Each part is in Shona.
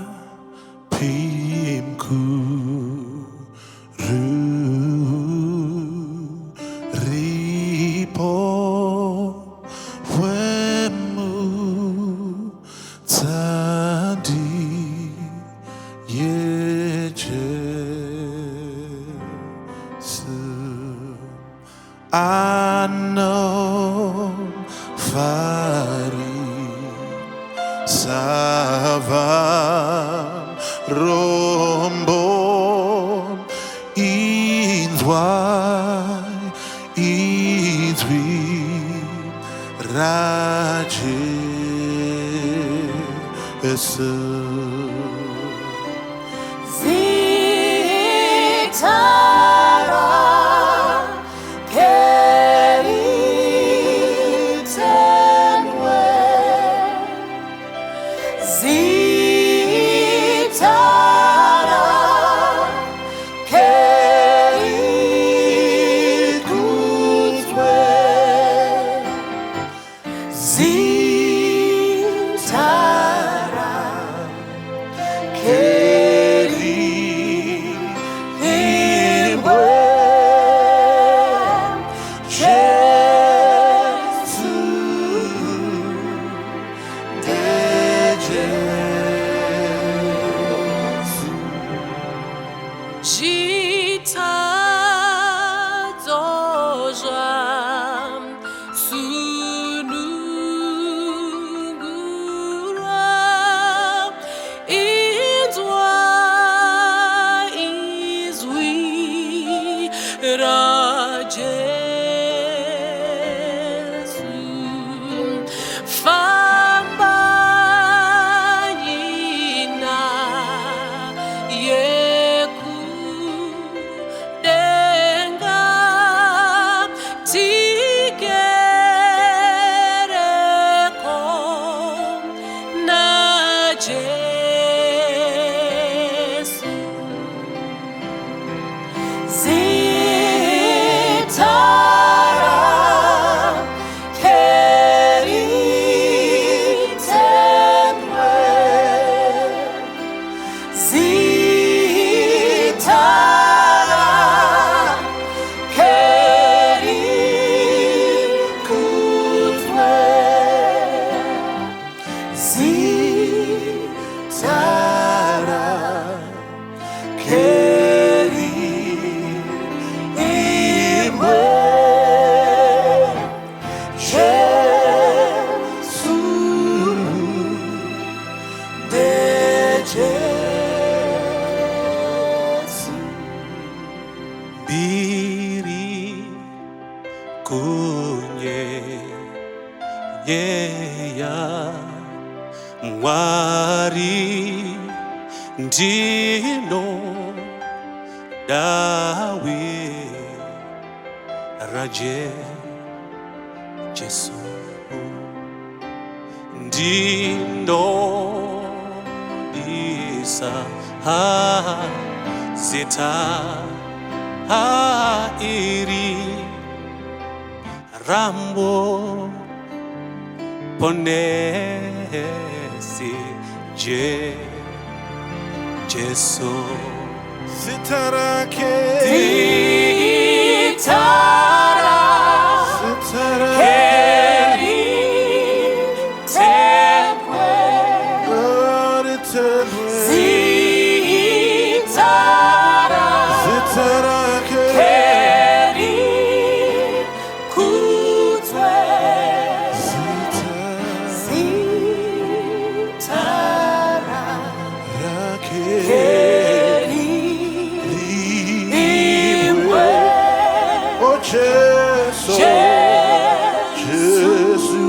Murapi mukuru ripo wemutsa ndiye Jesu anofarisa varombo. Inzwai inzwi raJesu. Zita rake ritendwe. Zita rake rikudzwe. Zita rake riimbwe. Jesu ndeJesu. Zvitadzo zvasunungurwa. Inzwa izwi raJesu. Fambai naye kudenga tigereko naJesu. Zita rake ritendwe. Zita rake rikudzwe. Zita rake riimbwe. Jesu ndeJesu. Mbiri kunye yeya Mwari ndino dawi raje Jesu ndino isa ha zita ha iri rambo ponesi je Jesu. Zita rake. Zita Zita rake rake ritendwe. ritendwe. Zita Zita rake rake rikudzwe. Zita Zita rake rake riimbwe. Oh Jesu, Jesu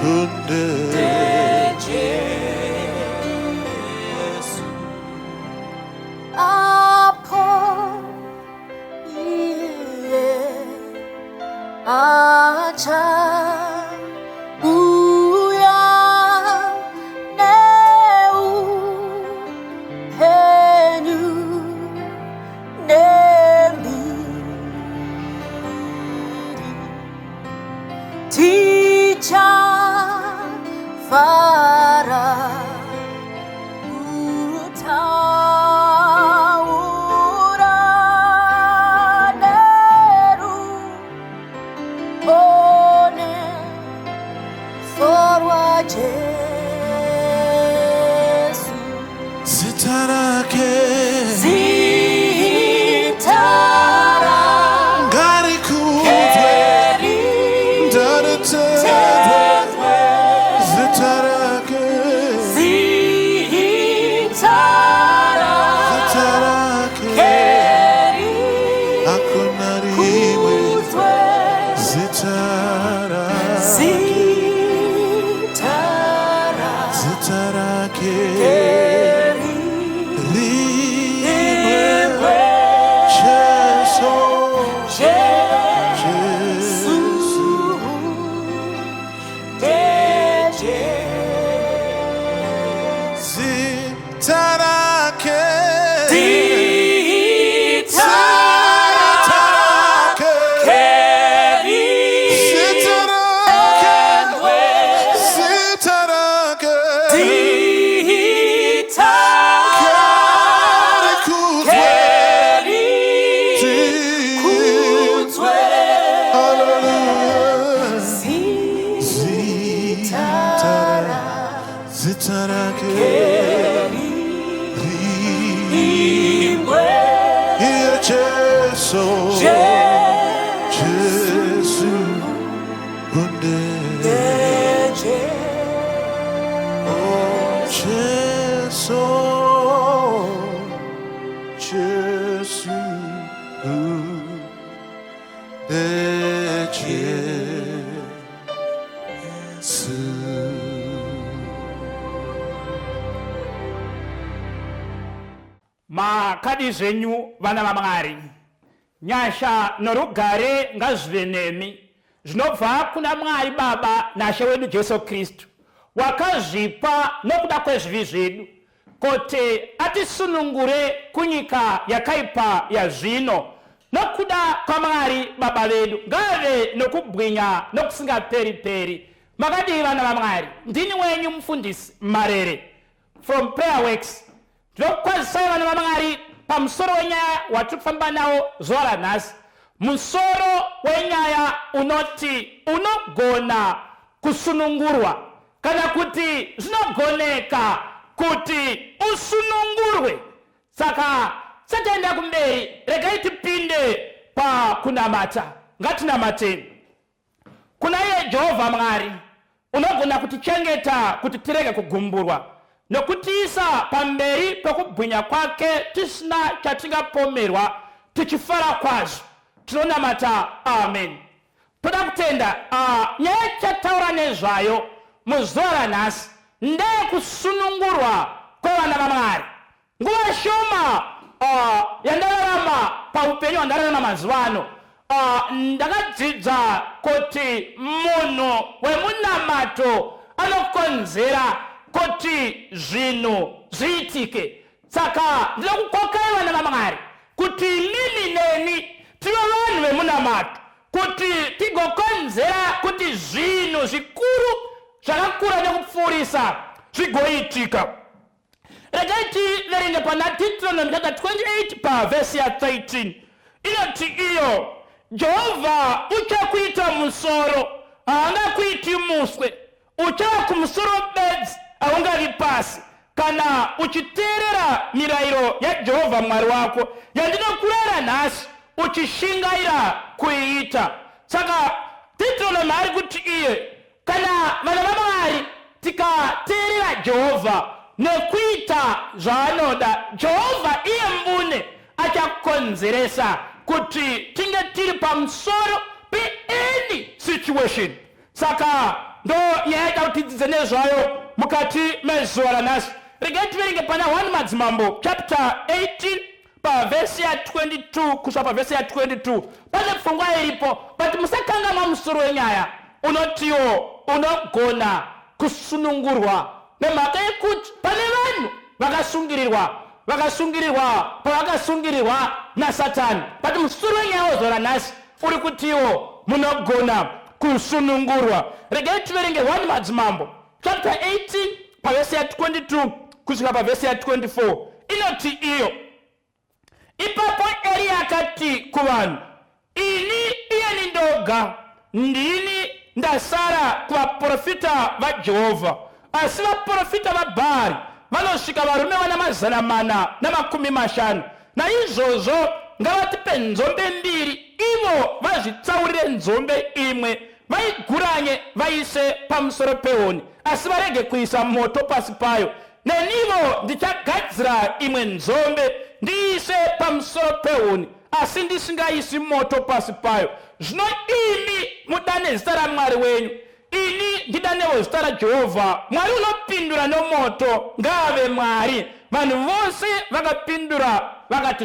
nde Jesu. Apo iye achauya neupenyu nembiri tichafara. Jesu Jesu unde Oh Jesu Jesu unde Jesu. Makadi zvenyu vana vaMwari, nyasha norugare ngazvive nemi zvinobva kuna Mwari Baba naShe wedu Jesu Kristu, wakazvipa nokuda kwezvivi zvedu kuti atisunungure kunyika yakaipa yazvino nokuda kwaMwari Baba vedu ngave nokubwinya nokusingaperi-peri. Makadii vana vaMwari? Ndini wenyu mufundisi Marere from Prayer Works. Ndinokukwazisai vana vaMwari pamusoro wenyaya watiri kufamba nawo zuva ranhasi. Musoro wenyaya unoti unogona kusunungurwa kana kuti zvinogoneka kuti usunungurwe. Saka tisataenda kumberi, regai tipinde pakunamata. Ngatinamatei. Kuna iye Jehovha Mwari, unogona kutichengeta kuti tirege kugumburwa nokutiisa pamberi pokubwinya kwake tisina chatingapomerwa, tichifara kwazvo. Tinonamata, amen. Toda kutenda nyaya yatichataura nezvayo muzuva ranhasi ndeyekusunungurwa kwevana vaMwari. Nguva shoma yandararama paupenyu hwandararama mazuva ano, ndakadzidza kuti munhu wemunamato anokonzera kuti zvinhu zviitike. Saka ndinokukokai vana vaMwari kuti imimi neni tive vanhu vemunamato kuti tigokonzera kuti zvinhu zvikuru zvakakura nekupfuurisa zvigoitika. Regai tiverenge pana Deuteronomy chapter 28 pavhesi ya 13 inoti iyo, Jehovha uchakuita musoro, haangakuiti muswe, uchava kumusoro bedzi, haungavi pasi, kana uchiteerera mirayiro yaJehovha Mwari wako yandinokurayira nhasi, uchishingaira kuiita. Saka Deuteronomy ari kuti iye Kana vana vaMwari tikateerera Jehovha nekuita zvaanoda, Jehovha iye mbune achakonzeresa kuti tinge tiri pamusoro peany situation. Saka ndo nyaya yaita kuti tidzidze nezvayo mukati mezuva ranhasi. Regai tiverenge pana 1 Madzimambo chapter 18 pavhesi ya 22 kusvika pavhesi ya 22. Pane pfungwa iripo, but musakanganwa musoro wenyaya unotiwo unogona kusunungurwa nemhaka yekuti pane vanhu vakasungirirwa, vakasungirirwa pavakasungirirwa naSatani. But musoro wenyaya wezuva ranhasi uri kutiwo munogona kusunungurwa. Regai tiverenge 1 Madzimambo chapter 18 pavhesi ya 22 kusvika pavhesi ya 24 inoti iyo, Ipapo Eriya akati kuvanhu, Ini iyeni ndoga ndini ndasara kuvaprofita vaJehovha, asi vaprofita vaBhaari vanosvika varume vana 450. Naizvozvo ngavatipe nzombe mbiri, ivo vazvitsaurire nzombe imwe, vaiguranye vaise pamusoro pehuni, asi varege kuisa moto pasi payo. Nenivo ndichagadzira imwe nzombe ndiise pamusoro pehuni, asi ndisingaisi moto pasi payo. Zvino imi mudane zita raMwari wenyu, ini ndidanewo zita raJehovha. Mwari unopindura nomoto ngaave Mwari. Vanhu vose vakapindura vakati,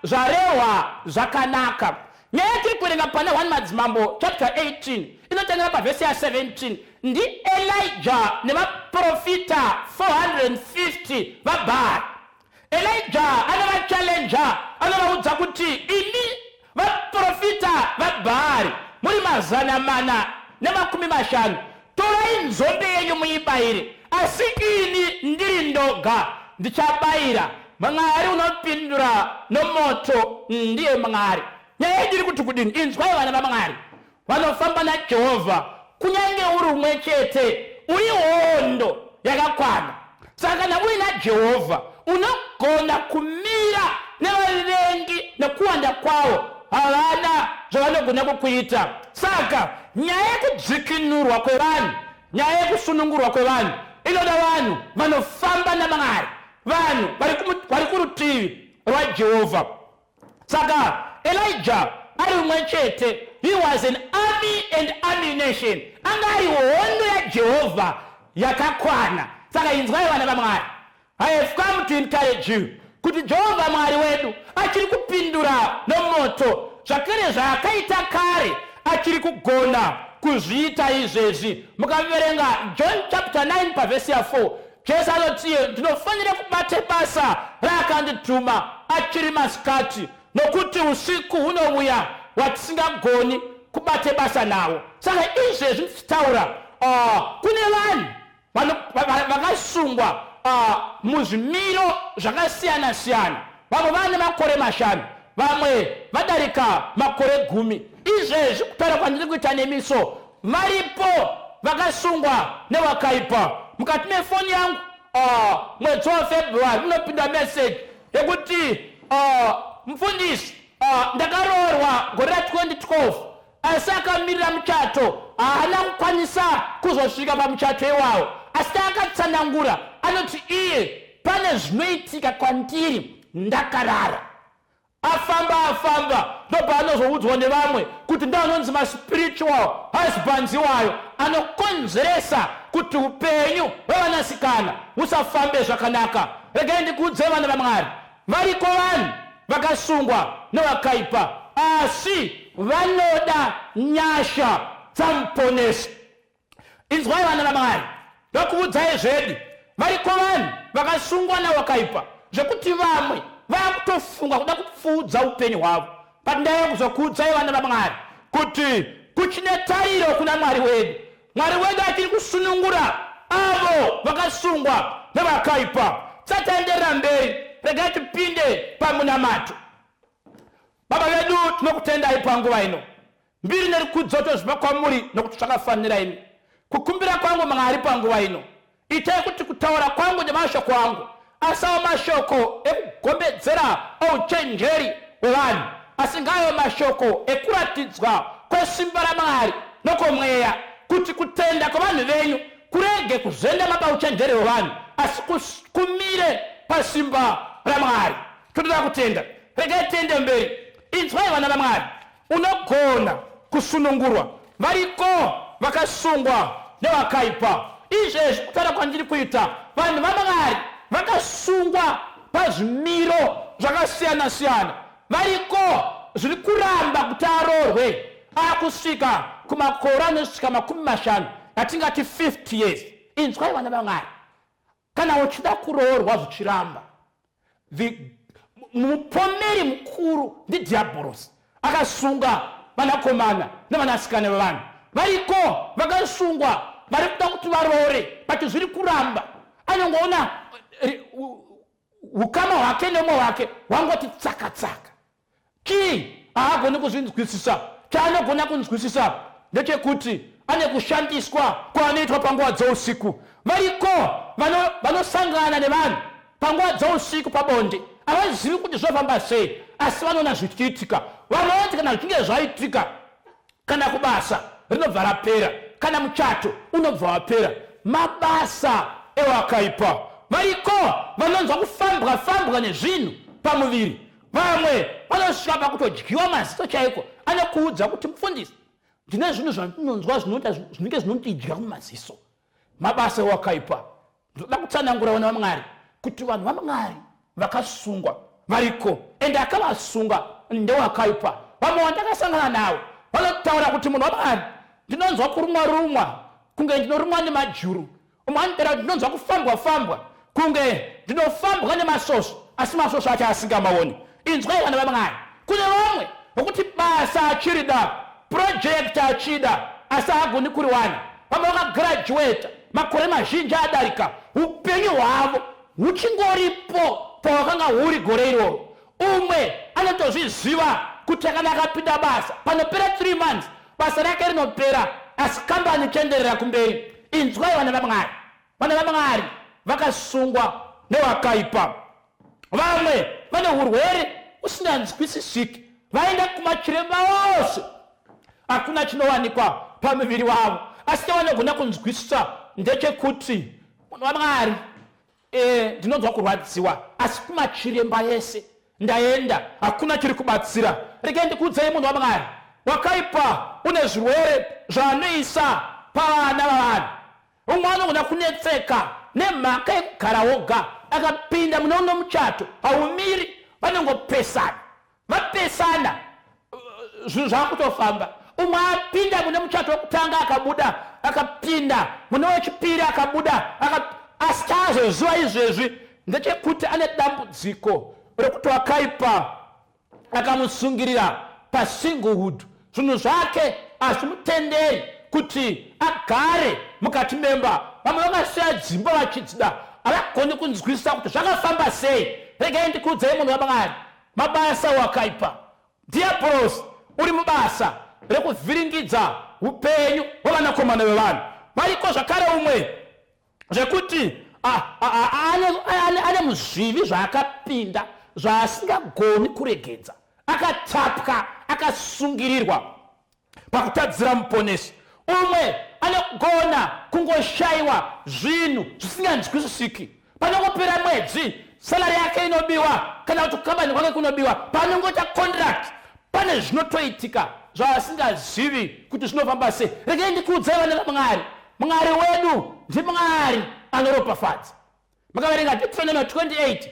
Zvarehwa zvakanaka. Nyaya yatiri kuverenga pana 1 Madzimambo chapter 18 inotangira pavhesi ya 17 ndiElijah nevaprofita 450 vaBhaari. Elijah anovachallenger, anovaudza kuti imi vaprofita vaBhaari muri 450, torai nzombe yenyu muibayire, asi ini ndiri ndoga ndichabayira. Mwari unopindura nomoto ndiye Mwari. Nyaya yedu iri kuti kudini? Inzwai vana vaMwari vanofamba naJehovha, kunyange uri umwe chete, uri hondo yakakwana. Saka kana uina Jehovha unogona kumira nevavengi nekuwanda kwavo. Havana zvavanogona kukuita. Saka nyaya yekudzikinurwa kwevanhu, nyaya yekusunungurwa kwevanhu inoda vanhu vanofamba naMwari, vanhu vari kurutivi rwaJehovha. Saka Elijah ari umwe chete, he was an army and ammunition, anga ari hondo yaJehovha yakakwana. Saka inzwai vana vaMwari, I have come to encourage you kuti Jehovha Mwari wedu achiri kupindura nomoto zvakare zvaakaita kare achiri kugona kuzviita izvezvi. Mukaverenga John chapter 9 pavhesi ya 4, Jesu anoti ndinofanira kubata basa raakandituma achiri masikati, nokuti usiku hunouya hwatisingagoni kubate basa nawo. Saka izvezvi ndichitaura, kune vanhu vakasungwa muzvimiro zvakasiyana siyana. Vamwe vane makore 5, vamwe vadarika makore 10. Izvezvi kutaura kwandiri kuita nemiso, varipo vakasungwa newakaipa. Mukati mefoni yangu, mwedzi waFebruary munopinda meseji yekuti, mufundisi, ndakaroorwa gore ra2012, asi akamirira muchato haana kukwanisa kuzosvika pamuchato iwawo. Asi taakatsanangura, anoti iye pane zvinoitika kwandiri ndakarara. Afamba afamba, ndopaanozoudzwa nevamwe kuti ndoanonzi maspiritual husbands iwayo anokonzeresa kuti upenyu hwevanasikana husafambe zvakanaka. Regai ndikuudze vana vaMwari, variko vanhu vakasungwa nevakaipa, asi vanoda nyasha dzamuponesi. Inzwai vana vaMwari, ndokuudzai zvedi, variko vanhu vakasungwa nawakaipa zvekuti vamwe vakutofunga kuda kupfuudza upenyu hwavo. But ndaiva kuzokuudzai vana vaMwari kuti kuchine tariro kuna Mwari wedu. Mwari wedu achiri kusunungura avo vakasungwa nevakaipa. Tisataenderera mberi, regai tipinde pamunamato. Baba vedu, tinokutendai panguva ino. Mbiri nerikudzo tozvipa kwamuri, nokuti zvakafanira imi. Kukumbira kwangu Mwari panguva ino, itai kuti kutaura kwangu nemashoko angu asawo mashoko ekugombedzera ouchenjeri hwevanhu, asi ngave mashoko ekuratidzwa kwesimba raMwari nokwomweya, kuti kutenda kwevanhu venyu kurege kuzendama pauchenjeri hwevanhu, asi kumire pasimba raMwari. Totoda kutenda, regai tiende mberi. Inzwai vana vaMwari, unogona kusunungurwa. Variko vakasungwa nevakaipa. Izvezvi kutaura kwandiri kuita, vanhu vaMwari vakasungwa pazvimiro zvakasiyana siyana. Variko zviri kuramba kuti aroorwe akusvika kumakore anosvika 50, yatingati 50 years. Inzwai vana vaMwari, kana uchida kuroorwa zvichiramba, mupomeri mukuru ndidhiabhorosi akasunga vanakomana nevanasikana vevanhu. Variko vakasungwa vari kuda kuti varoore, but zviri kuramba. Anongoona ukama hwake nemumwe wake hwangoti tsaka tsaka. Chii? Haagoni kuzvinzwisisa. Chaanogona kunzwisisa ndechekuti ane kushandiswa kwaanoitwa panguva dzousiku. Variko vanosangana nevanhu panguva dzousiku pabonde, havazivi kuti zvofamba sei, asi vanoona zvichiitika. Vanoti kana zvichinge zvaitika, kana kubasa rinobva rapera, kana muchato unobva wapera. Mabasa ewakaipa. Variko vanonzwa kufambwa fambwa nezvinhu pamuviri. Vamwe vanosvika pakutodyiwa maziso chaiko. Anokuudza kuti mufundisi, ndine zvinhu zvandinonzwa zvinoita zvinenge zvinondidya mumaziso. Mabasa ewakaipa. Ndinoda kutsanangura vana vaMwari kuti vanhu vaMwari vakasungwa variko, ende akavasunga ndewakaipa. Vamwe vandakasangana navo vanotaura kuti munhu waMwari, ndinonzwa kurumwa rumwa kunge ndinorumwa nemajuru. Umwe anotaura kuti ndinonzwa kufambwa fambwa kunge ndinofambwa nemasvosvo, asi masvosvo acho asingamaoni. Inzwai vana vaMwari, kune vamwe vokuti basa achirida, project achida, asi haagoni kuriwana. Vamwe vakagraduata makore mazhinji adarika, upenyu hwavo huchingoripo pahwakanga huri gore iroro. Umwe anotozviziva kuti kana akapinda basa panopera 3 months basa rake rinopera, asi kambani ichienderera kumberi. Inzwai vana vaMwari, vana vaMwari vakasungwa newakaipa. Vamwe vane urwere usinganzwisisiki. Vaenda kumachiremba ose, hakuna chinowanikwa pamuviri wavo. Asi chavanogona kunzwisisa ndechekuti, munhu waMwari, ndinonzwa kurwadziwa, asi kumachiremba ese ndaenda, hakuna chiri kubatsira. Regai ndikuudzei, munhu waMwari, wakaipa une zvirwere zvaanoisa pavana vavanhu. Umwe anogona kunetseka nemhaka yekugara woga, akapinda mune uno muchato haumiri, vanongopesana, vapesana zvinhu zvakutofamba. Umwe apinda mune muchato wekutanga akabuda, akapinda mune wechipiri akabuda, asi chaazoziva izvezvi ndechekuti ane dambudziko rekuti wakaipa akamusungirira pasinglehood. Zvinhu zvake hazvimutenderi kuti agare mukati memba. Vamwe vakasiya dzimba vachidzida, havagoni kunzwisisa kuti zvakafamba sei. Regai ndikuudzei, munhu waMwari, mabasa wakaipa, diablos uri mubasa rekuvhiringidza upenyu hwevanakomana vevanhu. Variko zvakare umwe zvekuti ane muzvivi zvaakapinda zvaasingagoni kuregedza, akatapwa, akasungirirwa pakutadzira Muponesi. Umwe anogona kungoshayiwa zvinhu zvisinganzwisisiki. Panongopera mwedzi, salary yake inobiwa, kana kuti kukambani kwake kunobiwa. Panongoita contract, pane zvinotoitika zvaasingazivi kuti zvinofamba sei. Regai ndikuudzai, vana vaMwari, Mwari wedu ndiMwari anoropafadza. Makaverenga Deuteronomy 28,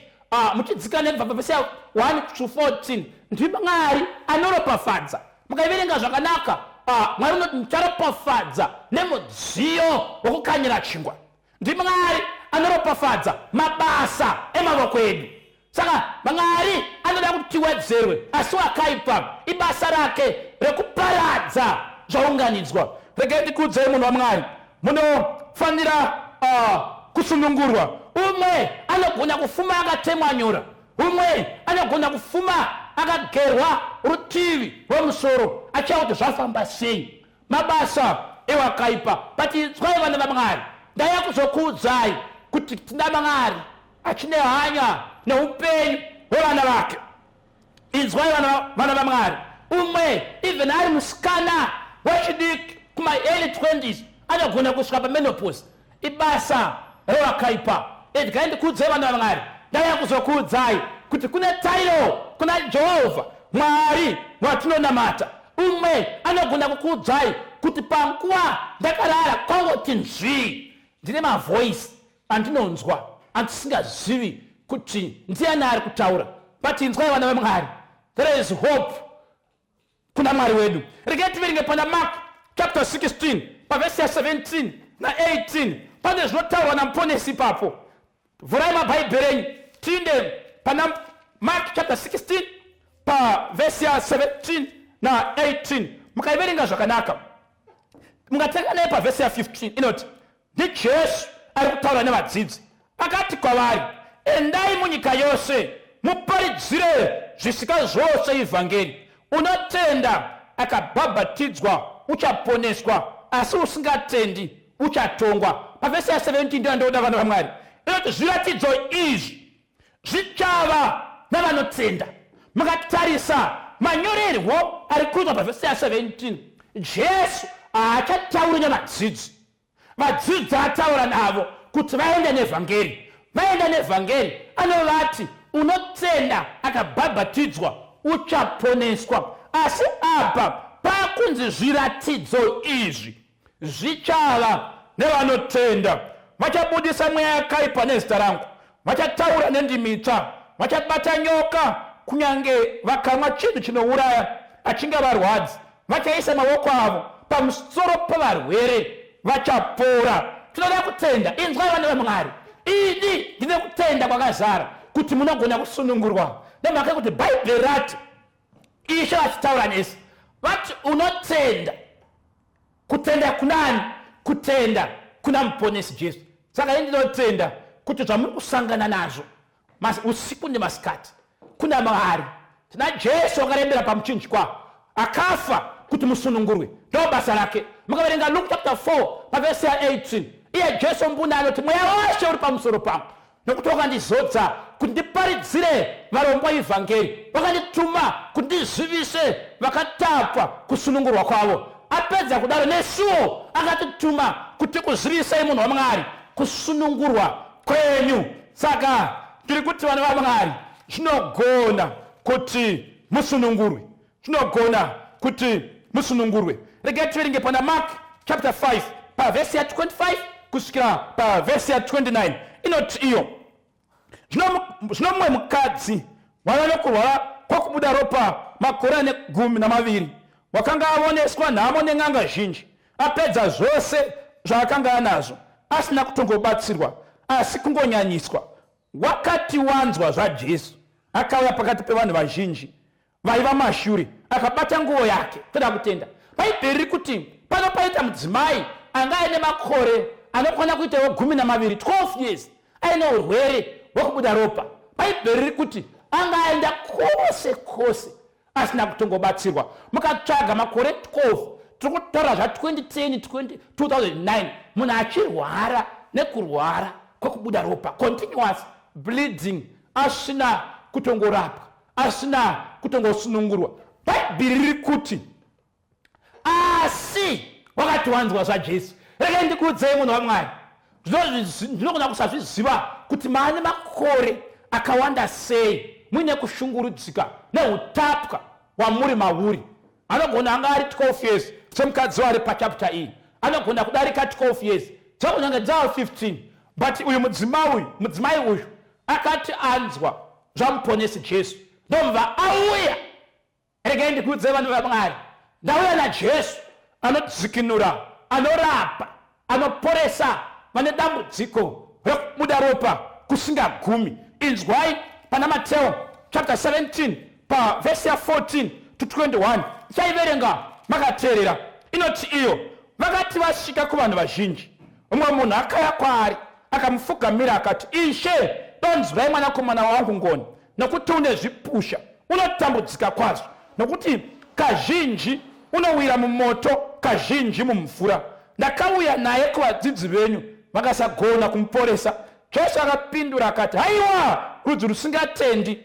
muchidzika nekubva pavhesi 1 to 14, ndiMwari anoropafadza. Mukaiverenga zvakanaka, Mwari unoti, "Ndicharopafadza nemudziyo wokukanyira chingwa." NdiMwari anoropafadza mabasa emavoko edu. Saka Mwari anoda kuti tiwedzerwe, asi wakaipa ibasa rake rekuparadza zvaunganidzwa. Regai ndikuudzei, munhu waMwari, munofanira kusunungurwa. Umwe anogona kufuma akatemwa nyora, umwe anogona kufuma akagerwa rutivi rwemusoro, achiya kuti zvafamba sei. Mabasa ewakaipa. But inzwai, vana vaMwari, ndaiya kuzokuudzai kuti tina Mwari achine hanya neupenyu hwevana vake. Inzwai, vana vaMwari, umwe even ari musikana wechidiki kuma-early 20s anogona kusvika pamenopause. Ibasa rewakaipa. Regai ndikuudzai, vana vaMwari, ndaiya kuzokuudzai kuti kune tariro kuna Jehovha Mwari watinonamata. Umwe anogona kukuudzai kuti panguva ndakarara, kwangoti nzvii, ndine mavoice andinonzwa andisingazivi kuti ndiani ari kutaura. But inzwai, vana vamwari, there is hope kuna Mwari wedu. Regai tiverenge pana Mark chapter 16, pavhesi ya17 na18. Pane zvinotaurwa naMuponesi ipapo. Vhurai mabhaibheri enyu, tiinde pana Mark chapter 16, pavhesi ya17 na18. Mukaiverenga zvakanaka, mungatanga naye pavhesi ya15, inoti, ndiJesu ari kutaura nevadzidzi, akati kwavari, "Endai munyika yose, muparidzire zvisika zvose ivhangeri. Unotenda akabhabhatidzwa uchaponeswa, asi usingatendi uchatongwa." Pavhesi ya17 ndiyo ndoda, vana vamwari, inoti, "Zviratidzo izvi zvichava navanotenda." Mukatarisa manyorerwo ari kuitwa pavhesi ya17, Jesu haachatauri nevadzidzi. Vadzidzi ataura navo kuti vaende nevhangeri. Vaenda nevhangeri, anovati, "Unotenda akabhabhatidzwa uchaponeswa." Asi apa pakunzi zviratidzo izvi zvichava nevanotenda: "Vachabudisa mweya yakaipa nezita rangu, vachataura nendimi itsva, vachabata nyoka, kunyange vakamwa chinhu chinouraya achingavarwadzi, vachaisa maoko avo pamusoro pavarwere vachapora." Tinoda kutenda. Inzwai, vana vamwari, ini ndine kutenda kwakazara kuti munogona kusunungurwa, nemhaka yekuti Bhaibheri rati, Ishe vachitaura nesu vati, "Unotenda." Kutenda kunani? Kutenda kuna Muponesi Jesu. Saka ini ndinotenda kuti zvamuri kusangana nazvo usiku nemasikati, kuna Mwari, tina Jesu akarembera pamuchinjikwa, akafa kuti musunungurwe. Ndo basa rake. Mukaverenga Luke chapter 4, pavhesi ya18, iye Jesu mbune anoti, "Mweya wose uri pamusoro pangu." Nokuti wakandizodza kuti ndiparidzire varombo ivhangeri, wakandituma kuti ndizivise vakatapwa kusunungurwa kwavo. Apedza kudaro, nesuwo akatituma kuti kuzivisei munhu waMwari kusunungurwa kwenyu. Saka tiri kuti vana vaMwari, zvinogona kuti musunungurwe, zvinogona kuti musunungurwe. Regai tiverenge pana Mark chapter 5 pavhesi ya25 kusvikira pavhesi ya29. Inoti iyo, zvino mumwe mukadzi waiva nokurwara kwokubuda ropa makore ane 12, wakanga avoneswa nhamo nen'anga zhinji, apedza zvose zvaakanga anazvo, asina kutongobatsirwa, asi kungonyanyiswa. Wakati wanzwa zvaJesu, akauya pakati pevanhu vazhinji vaiva mashure, akabata nguo yake. Toda kutenda Bhaibheri riri kuti pano paita mudzimai anga aine makore anokwana kuitawo 12, 12 years, aine urwere hwekubuda ropa. Bhaibheri riri kuti anga aenda kwose kwose asina kutongobatsirwa. Mukatsvaga makore 12, tiri kutaura zva2010, 2009, munhu achirwara nekurwara kwekubuda ropa, continuous bleeding, asina kutongorapwa, asina kutongosunungurwa. Bhaibheri riri kuti asi wakati wanzwa zvaJesu. Regai ndikuudzei, munhu waMwari, ndinogona kusazviziva kuti maane makore akawanda sei muine kushungurudzika neutapwa wamuri mauri. Anogona anga ari 12 years semukadzi wari pachapter iyi, anogona kudarika 12 years, dzagona kunge dzava 15, but uyu mudzimai uyu akati anzwa zvaMuponesi Jesu, ndobva auya. Regai ndikuudze, vanhu vaMwari, ndauya naJesu anodzikinura, anorapa, anoporesa vane dambudziko rekubuda ropa kusingagumi. Inzwai pana Mateo chapter 17 pavhesi ya14 to 21. Ichaiverenga makateerera. Inoti iyo, vakati vasvika kuvanhu vazhinji, mumwe munhu akaya kwaari, akamufugamira, akati, "Ishe, donzwai mwanakomana wangu ngoni, nokuti une zvipusha, unotambudzika kwazvo, nokuti kazhinji unowira mumoto, kazhinji mumvura. Ndakauya naye kuvadzidzi venyu, vakasagona kumuporesa." Jesu akapindura akati, "Haiwa, rudzi rusingatendi,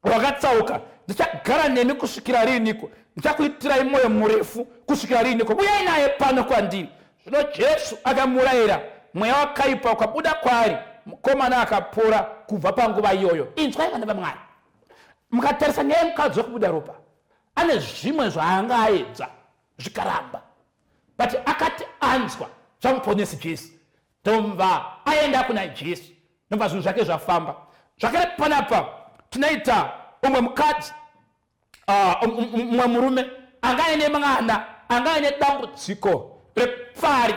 rwakatsauka, ndichagara nemi kusvikira riiniko? Ndichakuitirai mwoyo murefu kusvikira riiniko? Uyai naye pano kwandiri." Zvino Jesu akamurayira, mweya wakaipa ukabuda kwaari, mukomana akapora kubva panguva iyoyo. Inzwai, vana vaMwari, mukatarisa nyaya yemukadzi wekubuda ropa, ane zvimwe zvaanga aedza zvikaramba, but akati anzwa zvaMuponesi Jesu, ndobva aenda kuna Jesu, ndobva zvinhu zvake zvafamba. Zvakare panapa tinoita umwe mukadzi, mumwe murume anga aine mwana anga aine dambudziko repfari,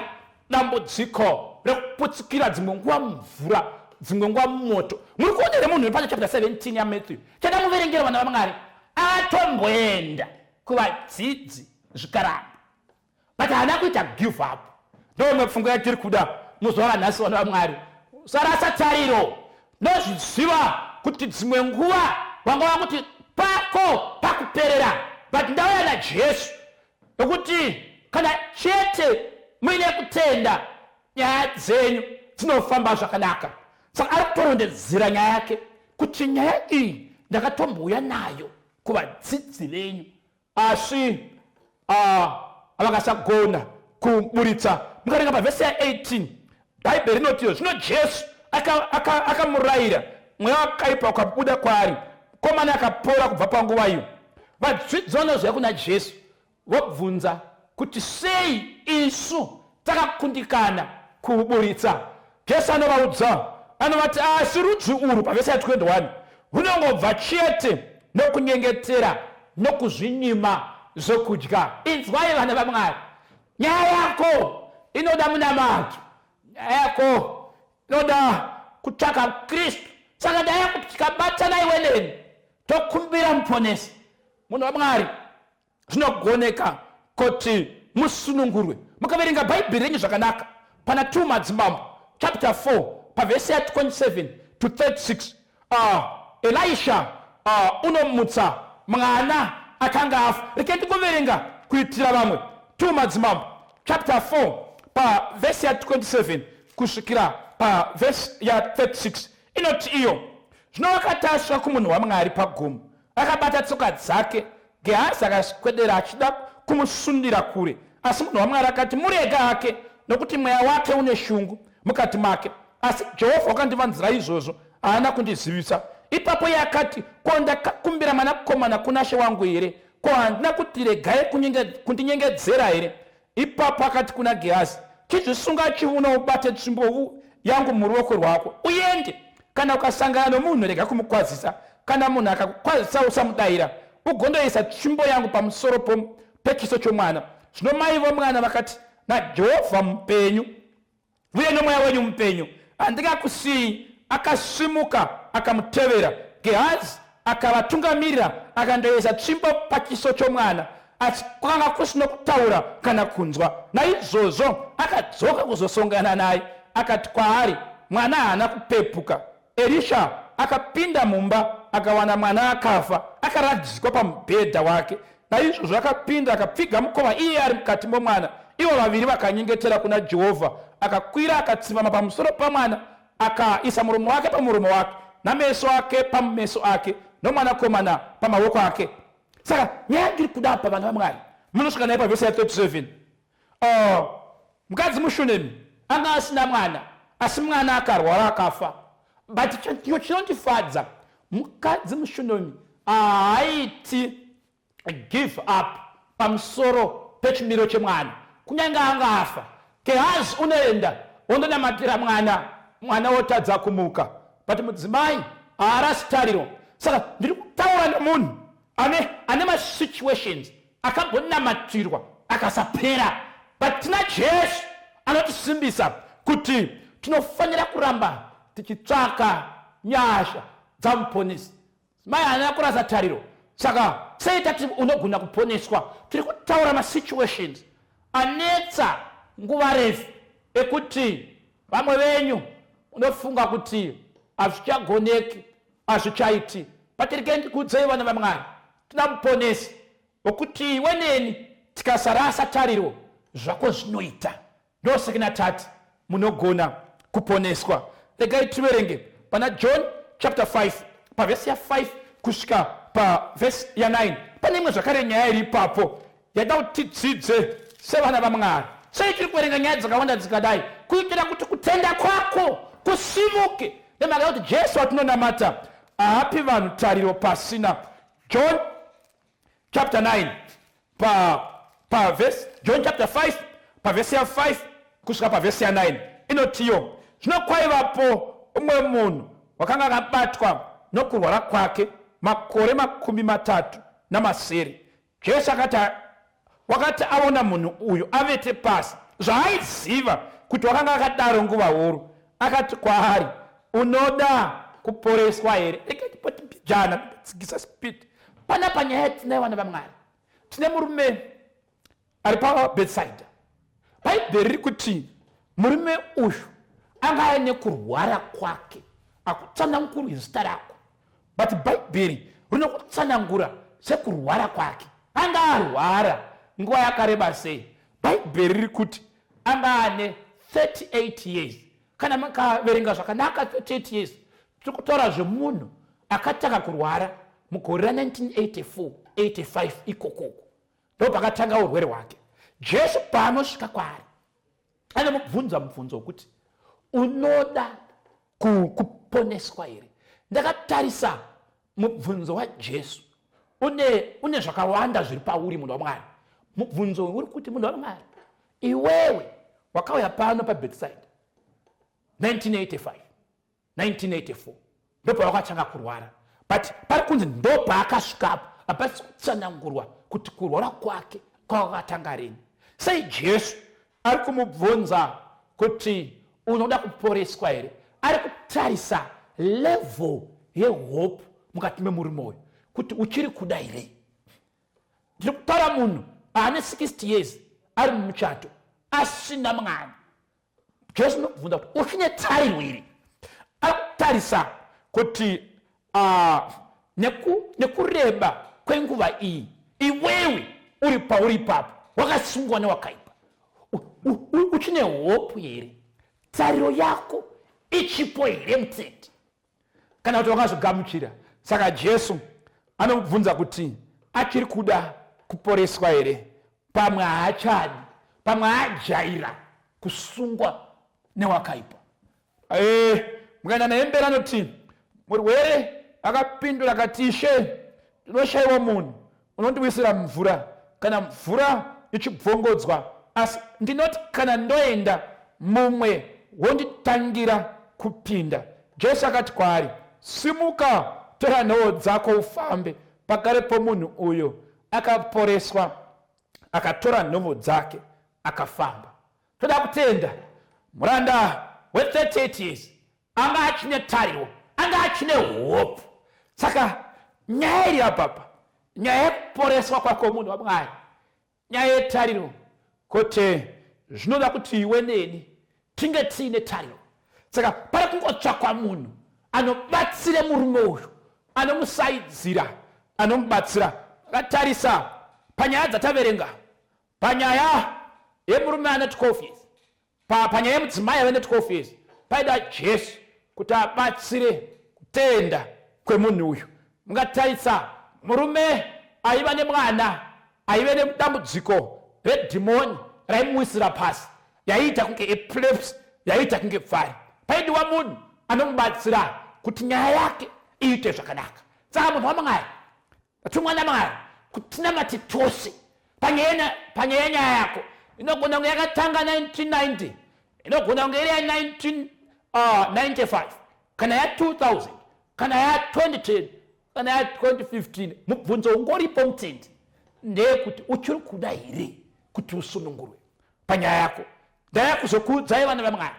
dambudziko rekuputsikira, dzimwe nguva mumvura, dzimwe nguva mumoto. Muri kuona here munhu wepana chapter 17 yaMatthew? Chada muverengera, vana vaMwari, atomboenda kuvadzidzi zvikaramba, but haana kuita give up. Ndoimwe pfungwa yatiri kuda muzuva ranhasi, vana vaMwari: usarasa tariro. Ndozviziva kuti dzimwe nguva wanga wakuti pako pakuperera, but ndauya naJesu nokuti kana chete muine kutenda, nyaya dzenyu dzinofamba zvakanaka. Saka ari kutorondedzera nyaya yake kuti nyaya iyi ndakatombouya nayo kuvadzidzi venyu, asi vakasagona kuburitsa. Mukaringa pavhesi ya18, Bhaibheri rinotiyo, zvino Jesu akamurayira, mweya wakaipa ukabuda kwaari, mukomana akapora kubva panguva iyo. Vadzidzi vanozouya kuna Jesu vobvunza kuti sei isu takakundikana kuuburitsa. Jesu anovaudza, anovati, asi rudzi urwu, pavhesi ya21, runongobva chete nokunyengetera nokuzvinyima zvokudya. Inzwai, vana vaMwari, nyaya yako inoda munamato, nyaya yako inoda kutsvaka Kristu. Saka ndaya kuti tikabatana iwe neni, tokumbira Muponesi, munhu waMwari, zvinogoneka kuti musunungurwe. Mukaverenga Bhaibheri renyu zvakanaka pana 2 Madzimambo chapter 4 pavhesi ya27 to 36, Elisha unomutsa mwana akanga afa. Rekai ndingoverenga kuitira vamwe. 2 Madzimambo chapter 4 pavhesi ya27 kusvikira pavhesi ya36. Inoti iyo, Zvino wakatasva kumunhu waMwari pagomo, akabata tsoka dzake. Gehazi akaswedera achida kumusundira kure, asi munhu waMwari akati, Murege hake, nokuti mweya wake une shungu mukati make. Asi Jehovha wakandivanzira izvozvo, haana kundizivisa. Ipapo iye akati, Ko ndakakumbira mwanakomana kunashe wangu here? Ko handina kuti regai kundinyengedzera here? Ipapo akati kuna Gehazi, Chizvisunga chiuno ubate tsvimbo yangu muruoko rwako, uende. Kana ukasangana nomunhu, rega kumukwazisa. Kana munhu akakukwazisa, usamudaira. Ugondoisa tsvimbo yangu pamusoro pechiso chomwana. Zvino mai vomwana vakati, NaJehovha mupenyu, uye nomweya wenyu mupenyu, handingakusiyi. Akasimuka akamutevera. Gehazi akavatungamirira akandoisa tsvimbo pachiso chomwana, asi kwakanga kusino kutaura kana kunzwa. Naizvozvo akadzoka kuzosongana naye, akati kwaari, Mwana haana kupepuka. Erisha akapinda mumba akawana mwana akafa akaradzikwa pamubhedha wake. Naizvozvo akapinda akapfiga mukova iye ari mukati momwana. Ivo vaviri vakanyengetera kuna Jehovha. Akakwira akatsivama pamusoro pamwana akaisa muromo wake pamuromo wake nameso ake pameso ake nomwanakomana pamavoko ake. Saka nyaya ndiri kuda apa vana vaMwari munosvika naye pavhesi ya 37. Oh, mukadzi mushunemi anga asina mwana asi mwana akarwara akafa but chicho chinondifadza mukadzi mushunemi haaiti give up pamusoro pechimiro chemwana kunyange anga afa gehazi unoenda wondonamatira mwana mwana wotadza kumuka but mudzimai haarasi tariro saka ndiri kutaura nemunhu ane ane masituations akambonamatirwa akasapera but tina jesu anotisimbisa kuti tinofanira kuramba tichitsvaka nyasha dzamuponesi mai haana kurasa tariro saka sei tati unogona kuponeswa tiri kutaura masituations anetsa nguva refu ekuti vamwe venyu unofunga kuti hazvichagoneki hazvichaiti but regai ndikuudzei vana vamwari tina muponesi wekuti iwe neni tikasarasa tariro zvako zvinoita ndosekina tati munogona kuponeswa regai tiverenge pana john chapter 5 pavhesi ya5 kusvika pavhesi ya9 pane imwe zvakare nyaya iri ipapo yaida kuti tidzidze sevana vamwari sei tiri kuverenga nyaya dzakawanda dzikadai kuitira kuti kutenda kwako kusimuke nemhaka yekuti jesu watinonamata haapi vanhu tariro pasina john chapter 9 pa pavhesi john chapter 5 pavhesi ya5 kusvika pavhesi ya9 inotiyo zvino kwaivapo umwe munhu wakanga akabatwa nokurwara kwake makore 37 Jesu akati wakati aona munhu uyu avete pasi, zvaaiziva kuti wakanga akadaro nguva huru, akati kwaari, unoda kuporeswa here? Ikatipoti mbijana tsigisa speed. Panapa nyaya yatinayo vana vaMwari, tine murume ari paBethsaida. Bhaibheri riri kuti murume uyu anga aine kurwara kwake, akutsanangurwi zita rako, but bhaibheri rinokutsanangura sekurwara kwake. Anga arwara nguva yakareba sei? Bhaibheri riri kuti anga ane 38 years. Kana makaverenga zvakanaka 38 years, tiri kutaura zvemunhu akatanga kurwara mugore ra1984 85 ikokoko ndopakatanga urwere hwake jesu paanosvika kwaari anomubvunza mubvunzo wekuti unoda kuponeswa here ndakatarisa mubvunzo wajesu une, une zvakawanda zviri pauri munhu wamwari mubvunzo uri kuti munhu wamwari iwewe wakauya pano pabethside 1985 1984 ndopavakatanga kurwara but pari kunzi ndopaakasvikapo hapasi kutsanangurwa kuti kurwara kwake kwakatanga rini sei jesu ari kumubvunza kuti unoda kuporeswa here ari kutarisa level yehope mukati memurume uyu kuti uchiri kuda here ndiri kutaura munhu ane 60 years ari mumuchato asina mwana Jesu anobvunza kuti uchine tariro here? Ari kutarisa kuti uh, neku, nekureba kwenguva iyi iwewe uri pauri ipapo wakasungwa newakaipa uchine hope here? Tariro yako ichipo here mutendi? Kana kuti wakazvigamuchira? Saka Jesu anomubvunza kuti achiri kuda kuporeswa here? Pamwe haachadi, pamwe ajaira kusungwa newakaipa. Eh, mukaenda naye mberi anoti murwere akapindura akati, Ishe, ndinoshayiwa munhu unondiwisira mvura kana mvura ichibvongodzwa, asi ndinoti kana ndoenda mumwe wonditangira kupinda. Jesu akati kwaari, Simuka, tora nhowo dzako ufambe. Pakarepo munhu uyo akaporeswa, akatora nhovo dzake akafamba. Toda kutenda muranda we38 years anga achine tariro, anga achine hope. Saka nyaya iri apapa, nyaya yekuporeswa kwako munhu waMwari, nyaya yetariro, kuti zvinoda kuti iwe neni tinge tiine tariro. Saka pari kungotsvakwa munhu anobatsire murume uyu, anomusaidzira, anomubatsira. Akatarisa panyaya dzataverenga, panyaya yemurume ane 12 years, panyaya yemudzimai ave ne12 years, paida Jesu kuti abatsire kutenda kwemunhu uyu. Mungatarisa murume aiva nemwana aive nedambudziko redhimoni raimuwisira pasi, yaiita kunge epilepsy, yaiita kunge pfari. Paidiwa munhu anomubatsira kuti nyaya yake iite zvakanaka. Saka munhu waMwari, atumwa naMwari kuti tinamate tose panyaya yenyaya yako, inogona kunge yakatanga 1990, inogona kunge iri ya1995, kana ya2000, kana ya2010, kana ya2015. Mubvunzo ungoripo, mutendi, ndeyekuti uchiri kuda here kuti usunungurwe panyaya yako? Ndaya kuzokuudzai, vana vaMwari,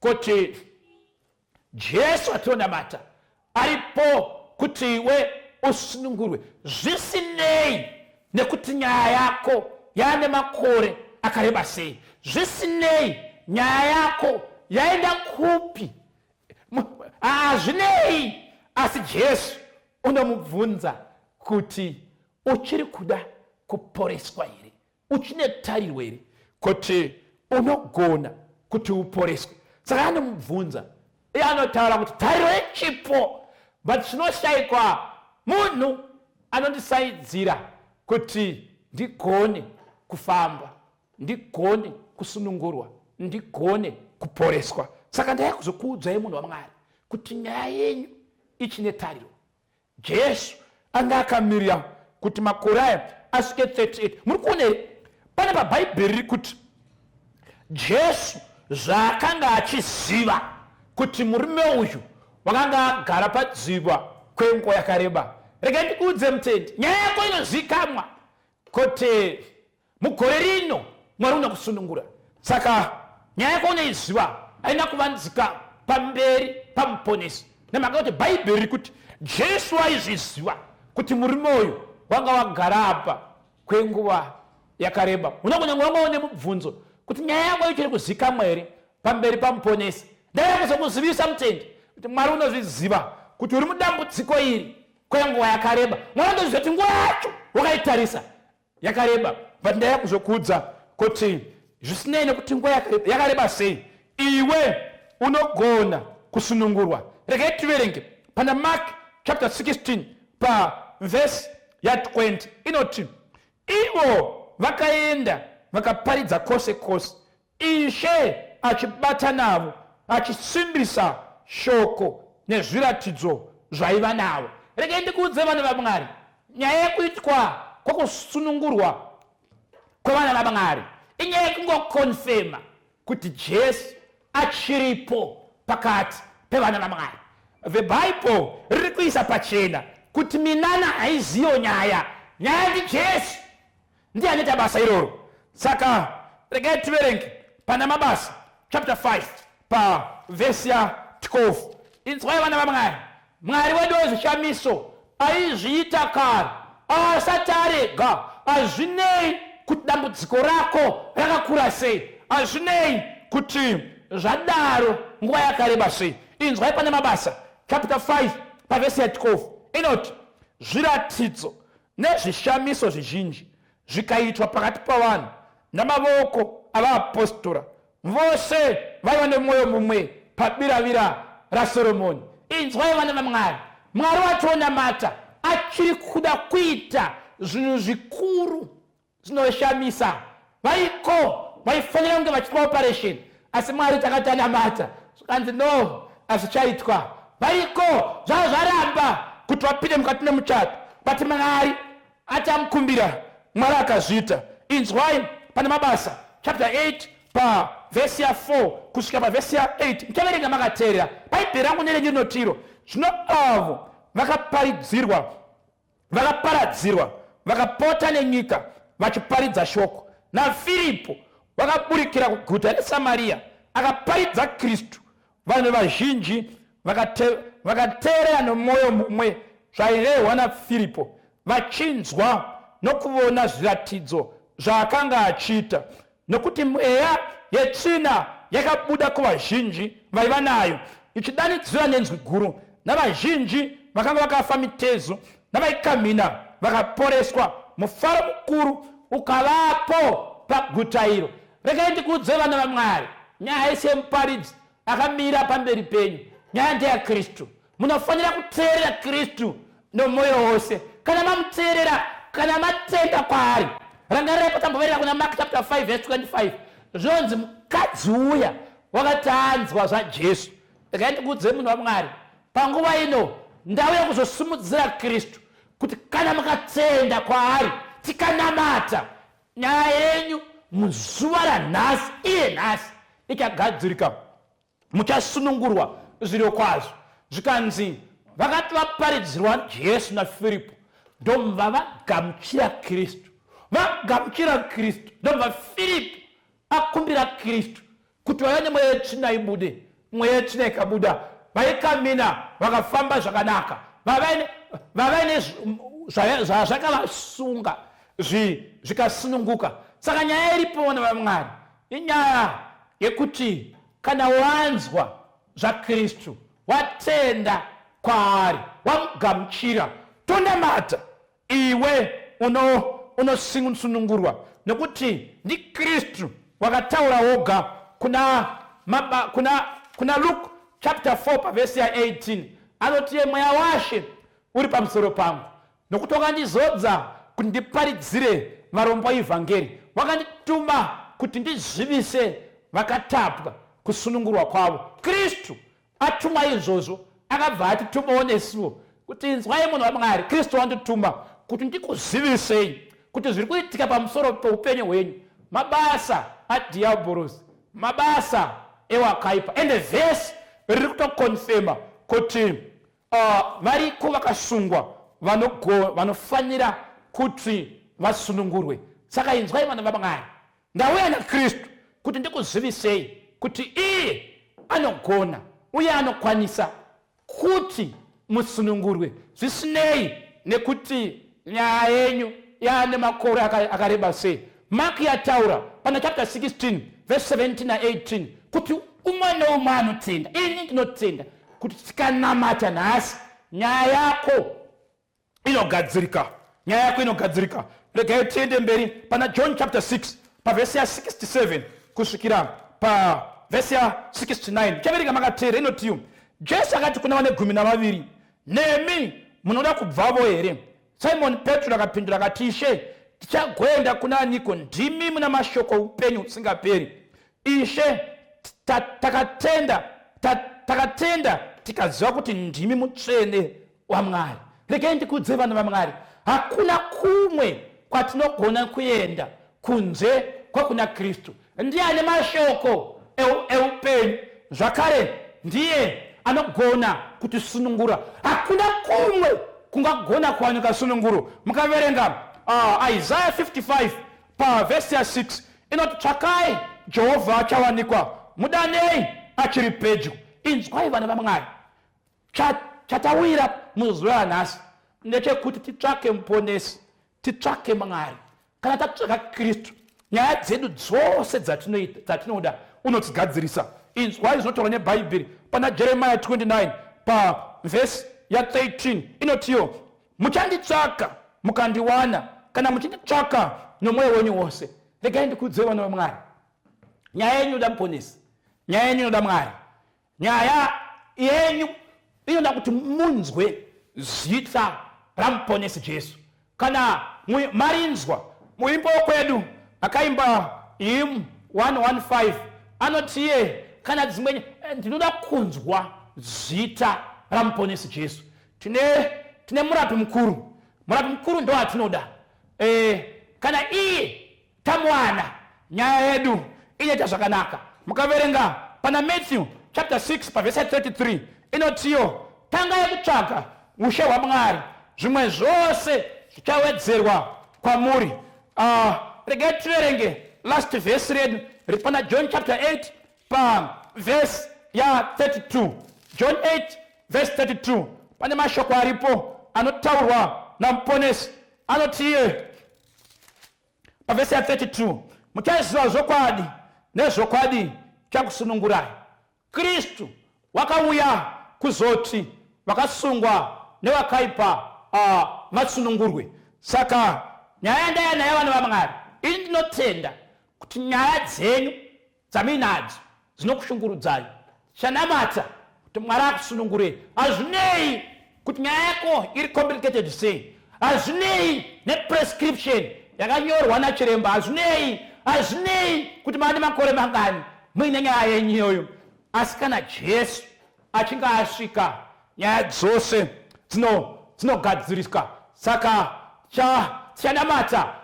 kuti Jesu atinonamata aripo kuti iwe usunungurwe, zvisinei nekuti nyaya yako yaane makore akareba sei, zvisinei nyaya yako yaenda kupi, hazvinei, asi Jesu unomubvunza kuti uchiri kuda kuporeswa here? Uchine tariro here kuti unogona kuti uporeswe? Saka anomubvunza, iye anotaura kuti tariro yechipo, but chinoshayikwa munhu anondisaidzira kuti ndigone kufamba, ndigone kusunungurwa, ndigone kuporeswa. Saka ndaya kuzokuudzai, munhu waMwari, kuti nyaya yenyu ichine tariro. Jesu anga akamirira kuti makore aya asvike 38. Muri kuona here pane pabhaibheri riri kuti Jesu zvaakanga achiziva kuti murume uyu wakanga agara padziva kwenguva yakareba? Regai ndikuudze, mutendi, nyaya yako inozikamwa kuti mugore rino Mwari unokusunungura. Saka nyaya yako unoiziva, haina kuvanzika pamberi paMuponesi, nemhaka kuti Bhaibheri riri kuti Jesu aizviziva kuti murume uyu wanga wagara apa kwenguva yakareba. Unogona kunge wanga une mubvunzo kuti nyaya yako ichiri kuzikamwa here pamberi paMuponesi? Ndaiva kuzokuzivisa, mutendi, kuti Mwari unozviziva kuti uri mudambudziko iri kwenguva yakareba. Mwari unozviziva kuti nguva yacho wakaitarisa yakareba, but ndaya kuzokudza kuti zvisinei nekuti nguva yakareba sei, iwe unogona kusunungurwa. Regai tiverenge pana Mark chapter 16 pavhesi ya20. Inoti, Ivo vakaenda vakaparidza kwose kwose, Ishe achibata navo, achisimbisa shoko nezviratidzo zvaiva navo. Regai ndikuudze, vana vaMwari, nyaya yekuitwa kwokusunungurwa kwevana vaMwari inyaya yekungokonfema kuti Jesu achiripo pakati pevana vaMwari. The Bible riri kuisa pachena kuti minana haiziyo nyaya, nyaya ndiJesu, ndiye anoita basa iroro. Saka regai tiverenge pana Mabasa chapter 5 pavhesi ya12. Inzwai, vana vaMwari, Mwari wedu wezvishamiso aizviita kare asati arega. Hazvinei kuti dambudziko rako rakakura sei, hazvinei kuti zvadaro nguva yakareba sei. Inzwai pane Mabasa chapter 5 pavhesi ya12, inoti, Zviratidzo nezvishamiso zvizhinji zvikaitwa pakati pavanhu namavoko avaapostora. Vose vaiva nemwoyo mumwe pabiravira raSoromoni. Inzwai vana vaMwari, Mwari wationamata achiri kuda kuita zvinhu zvikuru zvinoshamisa. Variko vaifanira kunge vachiitwa operation, asi Mwari takati anamata zvikanzi no, hazvichaitwa. Variko zvava zvaramba kuti vapinde mukati memuchato, but Mwari ati amukumbira, Mwari akazviita. Inzwai pane Mabasa chapter 8 pavhesi ya4 kusvika pavhesi ya8. Muchaverenga makateerera. Bhaibheri rangu nerenyu rinotiro zvino avo vakaparidzirwa vakaparadzirwa vakapota nenyika vachiparidza shoko. NaFiripo wakaburikira kuguta reSamariya akaparidza Kristu. Vanhu vazhinji vakateerera nomwoyo mumwe zvairehwa naFiripo, vachinzwa nokuvona zviratidzo zvaakanga achiita. Nokuti mweya yetsvina yakabuda kuvazhinji vaiva nayo, ichidanidzira nenzwi guru, navazhinji vakanga vakafa mitezo navaikamhina vakaporeswa. Mufaro mukuru ukavapo paguta iro. Regai ndikuudze vana vaMwari, nyaya yese yemuparidzi akamira pamberi penyu, nyaya ndeyaKristu. Munofanira kuteerera Kristu nomwoyo wose. Kana mamuteerera, kana matenda kwaari, rangarirai patamboverera kuna Mark chapter 5 verse 25, zvinonzi mukadzi uya wakati anzwa zvaJesu. Regai ndikuudze munhu waMwari, panguva ino ndauya kuzosimudzira Kristu, kuti kana mukatenda kwaari tikanamata, nyaya yenyu muzuva ranhasi, iye nhasi, ichagadzirika, muchasunungurwa zvirokwazvo. Zvikanzi vakati vaparidzirwa Jesu naFiripo, ndobva vagamuchira Kristu. Vagamuchira Kristu, ndobva Firipo akumbira Kristu kuti vaiva nemweya yetsvina ibude. Mweya yetsvina ikabuda, vaikamina vakafamba zvakanaka, vavaine zvakavasunga zvikasununguka. Saka nyaya iripo vana vaMwari inyaya yekuti kana wanzwa zvaKristu, watenda kwaari, wamugamuchira, tonamata, iwe unosunungurwa, nokuti ndiKristu wakataura woga kuna, kuna, kuna Luke chapter 4 pavhesi ya18, anoti ye mweya waShe uri pamusoro pangu, nokuti wakandizodza kuti ndiparidzire varombo ivhangeri, wakandituma kuti ndizivise vakatapwa kusunungurwa kwavo. Kristu atuma izvozvo, akabva atitumawo nesuwo kuti inzwai munhu waMwari, Kristu wandituma kuti ndikuzivisei kuti zviri kuitika pamusoro peupenyu hwenyu mabasa adhiabhorosi, mabasa ewakaipa. Ende vhesi riri kutokonfema kuti variko vakasungwa vanofanira kuti vasunungurwe. Saka inzwai vana vaMwari, ndauya naKristu kuti ndikuzivisei kuti iye anogona uye anokwanisa kuti musunungurwe, zvisinei nekuti nyaya yenyu yaane makore akareba sei. Mark yataura pana chapter 16 verse 17 na 18 kuti umwe neumwe anotenda, ini ndinotenda kuti tikanamata nhasi nyaya yako inogadzirika, nyaya yako inogadzirika. Regai tiende mberi pana John chapter 6 pavhesi ya67 kusvikira pavhesi ya69. Chavereka makateera, inotiyo Jesu akati kuna vane 12, nemi munoda kubvavo here? Simoni Petro akapindura akati, Ishe, tichagoenda kuna aniko? Ndimi muna mashoko oupenyu husingaperi. Ishe, takatenda takatenda tikaziva kuti ndimi mutsvene waMwari. Regai ndikuudze vana vaMwari, hakuna kumwe kwatinogona kuenda kunze kwekuna Kristu. Ndiye ane mashoko eupenyu, zvakare ndiye anogona kutisunungura. Hakuna kumwe kungagona kuwanika sununguro. Mukaverenga Isaiah 55 pavhesi ya6 inoti, tsvakai Jehovha achawanikwa, mudanei achiri pedyo. Inzwai vana vaMwari, chatawira muzuva ranhasi ndechekuti titsvake muponesi, titsvake Mwari. Kana tatsvaka Kristu, nyaya dzedu dzose dzatinoda unodzigadzirisa. Inzwai zvinotaurwa neBhaibheri pana Jeremiah 29 pavhesi ya13, inotiyo muchanditsvaka mukandiwana, kana muchinditsvaka nomwoyo wenyu wose. Regai ndikuudzei vana vaMwari, nyaya yenyu inoda muponesi, nyaya yenyu inoda Mwari, nyaya yenyu. Inoda kuti munzwe zita raMuponesi Jesu. Kana marinzwa muimbo wekwedu akaimba hymn 115 anoti iye kana dzimwe ndinoda kunzwa zita raMuponesi Jesu. Tine murapi mukuru. Murapi mukuru ndo atinoda. Kana iye tamuwana, nyaya yedu inoita zvakanaka. Mukaverenga pana Matthew chapter 6 pavhesi 33, inotiyo tangai kutsvaga ushe hwaMwari, zvimwe zvose zvichawedzerwa kwamuri. Regai tiverenge last vhesi redu riri pana John chapter 8 pavhesi ya32. John 8 vhesi 32, pane mashoko aripo anotaurwa naMuponesi. Anoti iye pavhesi ya32, "Muchaziva zvokwadi, nezvokwadi chakusunungurai." Kristu wakauya kuzoti vakasungwa nevakaipa vasunungurwe. Saka nyaya yandaya nayo, vana vaMwari, ini ndinotenda kuti nyaya dzenyu dzamuinadzo dzinokushungurudzai, chanamata kuti Mwari akusunungurei. Hazvinei kuti nyaya yako iri complicated sei, hazvinei neprescription yakanyorwa nachiremba, hazvinei kuti mane makore mangani muine nyaya yenyu iyoyo, asi kana Jesu achinge asvika, nyaya dzose dzinogadziriswa. Saka tichanamata.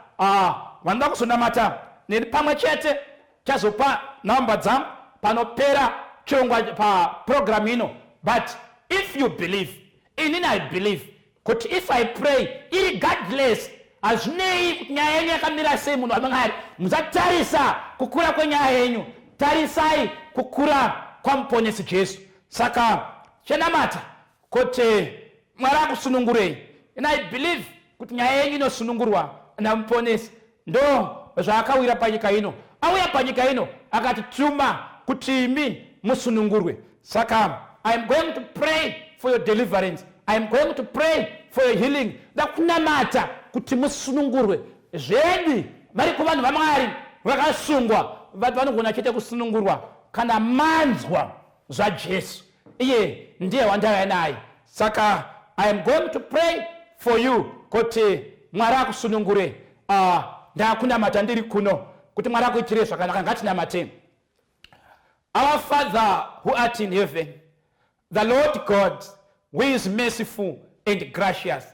Vanoda kuzonamata neni pamwe chete, chazopa nhamba dzangu panopera chirongwa paprogram ino. But if you believe, inini I believe kuti if I pray, irregardless, hazvinei kuti nyaya yenyu yakamira sei, munhu waMwari, musatarisa kukura kwenyaya yenyu, tarisai kukura kwaMuponesi Jesu. Saka chenamata kuti Mwari akusunungurei, and I believe kuti nyaya yenyu inosunungurwa naMuponesi. Ndo zvaakawira panyika ino. Auya panyika ino akatituma kuti imi musunungurwe. Saka I am going to pray for your deliverance, I am going to pray for your healing. Ndakunamata kuti musunungurwe. Zvedi vari kuvanhu vaMwari vakasungwa, vati vanogona chete kusunungurwa kana manzwa zvaJesu. Iye ndiye wandauya naye. Saka I am going to pray for you kuti Mwari akusunungure. Ndakunamata ndiri kuno kuti Mwari akuitire zvakanaka. Ngatinamateni. Our Father who art in heaven, the Lord God, who is merciful and gracious,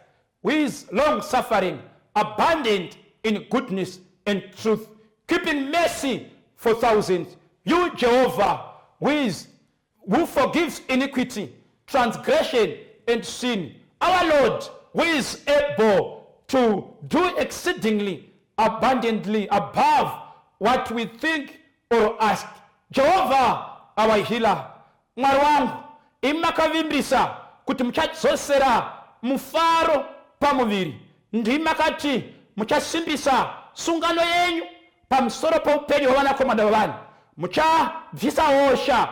who is long suffering, abundant in goodness and truth, keeping mercy for thousands, you, Jehovah, who forgives iniquity, transgression, and sin, our Lord, who is able to do exceedingly abundantly above what we think or ask. Jehovah, our healer, Mwari wangu, imi makavimbisa kuti muchadzosera mufaro pamuviri. Ndimi makati muchasimbisa sungano yenyu pamusoro poupenyu hwevanakomana vavanhu. Muchabvisa hosha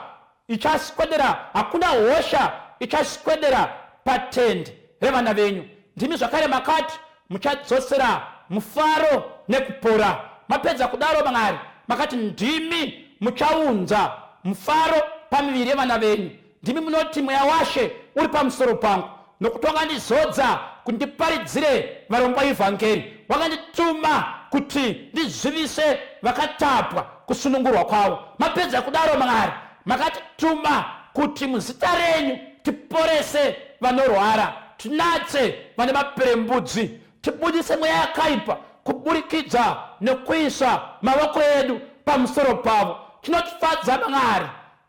ichaswedera, hakuna hosha ichaswedera patende revana venyu. Ndimi zvakare makati muchadzosera mufaro nekupora. Mapedza kudaro, Mwari, makati ndimi muchaunza mufaro pamiviri yevana venyu. Ndimi munoti, "Mweya waShe uri pamusoro pangu, nokuti wakandizodza kuti ndiparidzire varombo ivhangeri, wakandituma kuti ndizivise vakatapwa kusunungurwa kwavo." Mapedza kudaro, Mwari, makatituma kuti muzita renyu tiporese vanorwara, tinatse vane maperembudzi, tibudise mweya yakaipa kuburikidza nekuisa mavoko edu pamusoro pavo. Chinotifadza, Mwari,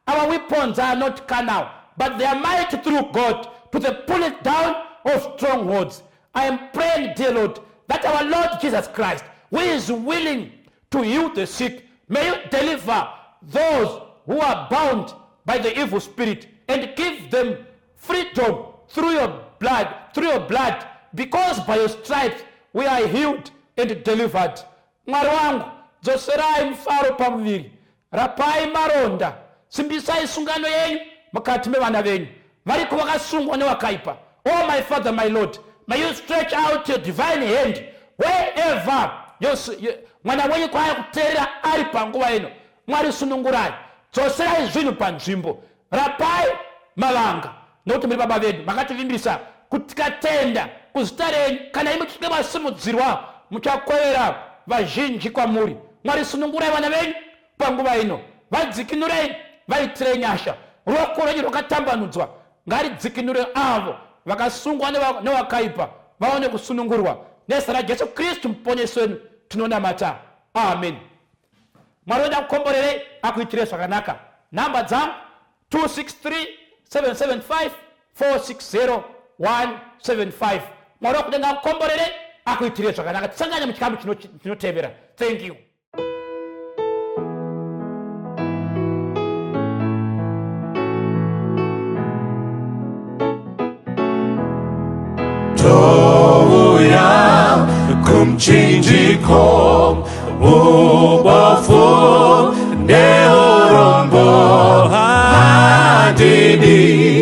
our weapons are not carnal, but they are mighty through God to the pulling down of strongholds. I am praying, dear Lord, that our Lord Jesus Christ, who is willing to heal the sick, may you deliver those who are bound by the evil spirit and give them freedom through your blood, through your blood, because by your stripes we are healed and delivered. Mwari wangu, dzoserai mufaro pamuviri, rapai maronda, simbisai sungano yenyu mukati mevana venyu. Variko vakasungwa newakaipa. Oh my Father, my Lord, may you stretch out your divine hand wherever mwana wenyu kwaari kuteerera ari panguva ino. Mwari, sunungurai, dzoserai zvinhu panzvimbo, rapai mavanga. Nokuti muri Baba vedu, makativimbisa kuti tikatenda kuzita renyu, kana imi muchinge masimudzirwa, muchakwevera vazhinji kwamuri. Mwari, sunungurai vana venyu panguva ino, vadzikinurei, vaitirei nyasha. Ruoko rwenyu rwakatambanudzwa ngaridzikinure avo vakasungwa newakaipa, vaone kusunungurwa. Nezita raJesu Kristu muponesi wedu tinonamata, amen. Mwari wedu akukomborerei, akuitire zvakanaka. Nhamba dzangu 263 775 460 175. Mwari wakudenga akukomborere, akuitire zvakanaka. Tisangane muchikamu chinotevera. Thank you. Touya kumchinjiko ubofu neurombo handidi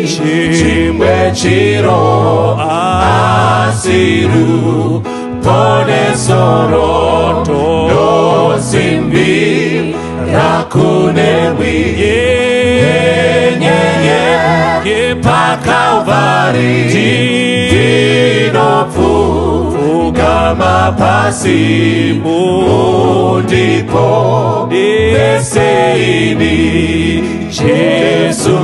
chimwe chiro asi ruponeso ndosimbi rakunewi nyenyeye paKalvari ndinopfugama pasi mundipo neseini Jesu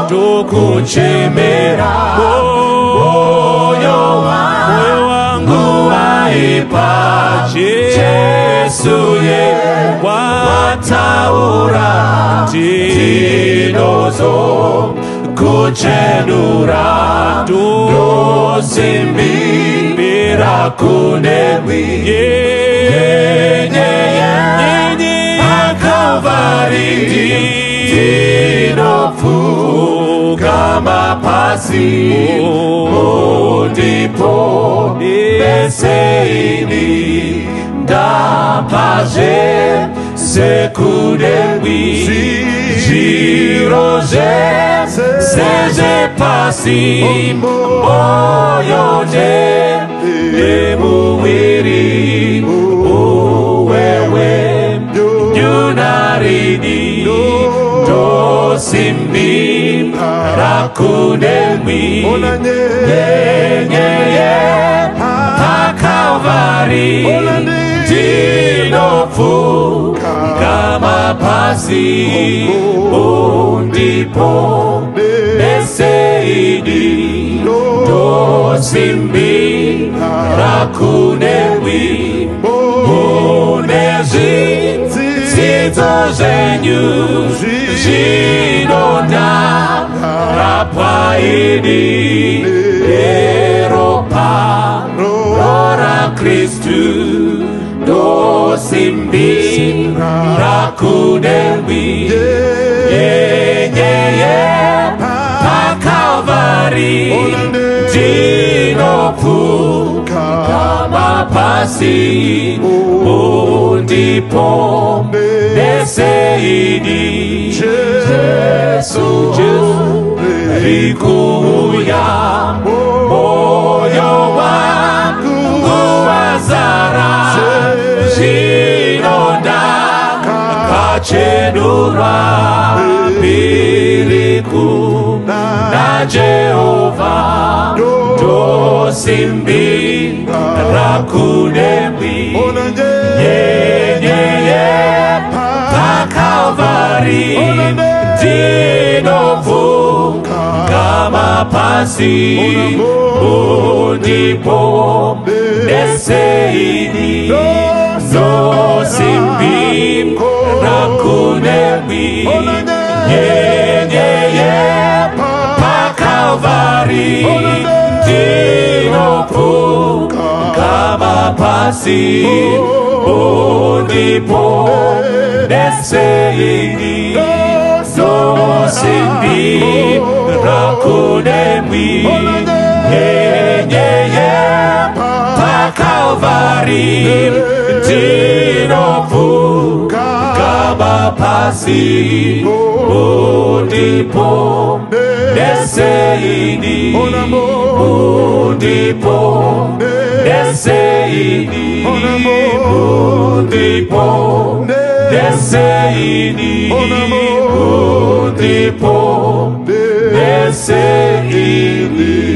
ndokuchemera moyo wangu waipa Jesu ye wataura ndinozo kuchenura ndosimbira kunewi nyenyeye paKalvari ndinopfugama pasi mundipo neseini ndapazve sekunewi zviro zvese zvepasi moyo nemuviri uwewe nyunarini ndosimbi rakunewi nyenyeye paKalvari ndinopfugama pasi mundipo neseini ndosimbi rakunewi mune zvidzidzo zvenyu zvinonda rapwaini eropa raKristu ndosimbi rakunewi nyenyeye paKalvari ndinopfugama pasi mundipo neseini Jesu rikuuya moyo wangu wazara zvinonda kachenurwa piriku naJehovha ndosimbi rakunewi nyenyeye paKalvari ndinopfugama pasi mundipo neseini ndosimbi rakunewi nyenyeye paKalvari ndinopfugama pasi mundipo neseini ndosimbi rakunewi nyenyeye paKalvari ndinopfugama pasi mundipo neseini mundipo neseini mundipo neseini mundipo neseini. Seini.